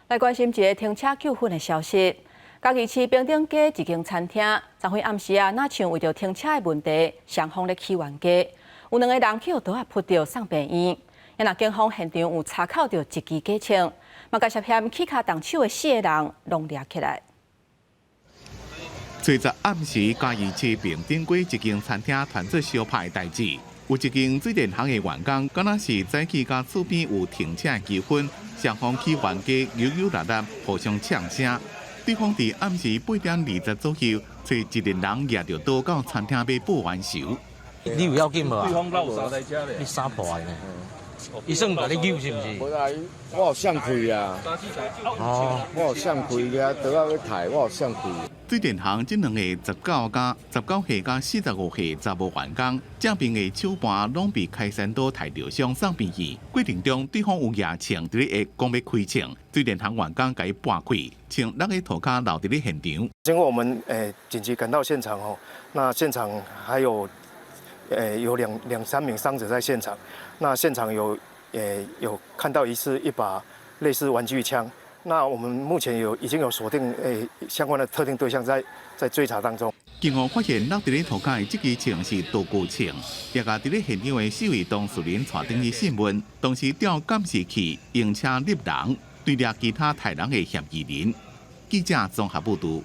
來關心一个停車糾紛的消息。嘉義市平頂街一間餐廳，昨昏暗時啊，若像為著停車的問題，雙方咧起冤家，有兩个人去予刀仔噗著送病院。啊，若警方現場有查扣著一支假槍，嘛共涉嫌起跤動手的四个人攏掠起來。初十暗時，嘉義市平頂街一間餐廳傳出相拍的代誌。有一間水電行的員工，敢若是早起佮厝邊有停車的糾紛，雙方起冤家，扭扭搦搦，互相嗆聲。對方佇暗時8點20左右，揣一個人攑著刀到餐廳欲報冤仇。你有要緊無？對方落啥來遮咧？你啥破的呢？伊算共你扭是毋是？無啦，我有相開啊。哦，我有相開個，刀仔欲刣，我有相開。水電行這兩个19歲佮45歲查某員工，正邊的手盤攏被開山刀刣著傷送病院。過程中，對方有攑槍佇咧講欲開槍，水電行員工共伊撥開，槍落咧塗跤留佇咧現場。經過我們緊急趕到現場哦，那現場還有有兩三名傷者在現場，那現場有看到疑似一把類似玩具槍。那我們目前已經有鎖定相關的特定對象在追查當中。警方發現落佇咧塗跤的這支槍是道具槍，也共佇咧現場的四位當事人帶轉去訊問，同時調監視器用車睨人，追掠其他刣人的嫌疑人。記者綜合報導。